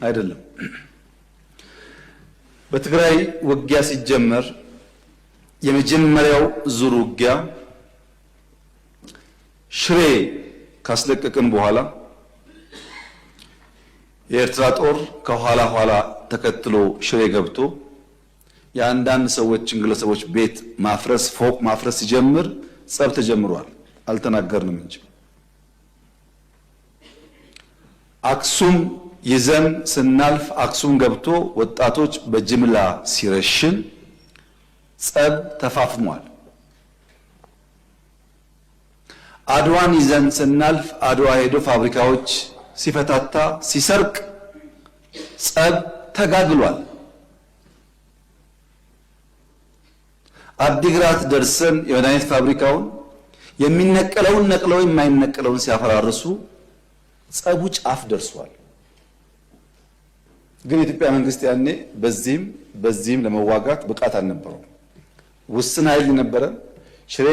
አይደለም። በትግራይ ውጊያ ሲጀመር የመጀመሪያው ዙር ውጊያ ሽሬ ካስለቀቅን በኋላ የኤርትራ ጦር ከኋላ ኋላ ተከትሎ ሽሬ ገብቶ የአንዳንድ ሰዎችን ግለሰቦች ቤት ማፍረስ፣ ፎቅ ማፍረስ ሲጀምር ጸብ ተጀምሯል። አልተናገርንም እንጂ አክሱም ይዘን ስናልፍ አክሱም ገብቶ ወጣቶች በጅምላ ሲረሽን ጸብ ተፋፍሟል። አድዋን ይዘን ስናልፍ አድዋ ሄዶ ፋብሪካዎች ሲፈታታ ሲሰርቅ ጸብ ተጋግሏል። አዲግራት ደርሰን የመድኃኒት ፋብሪካውን የሚነቀለውን ነቅለው የማይነቀለውን ሲያፈራርሱ ጸቡ ጫፍ ደርሷል። ግን የኢትዮጵያ መንግስት ያኔ በዚህም በዚህም ለመዋጋት ብቃት አልነበረውም። ውስን ኃይል ነበረ። ሽሬ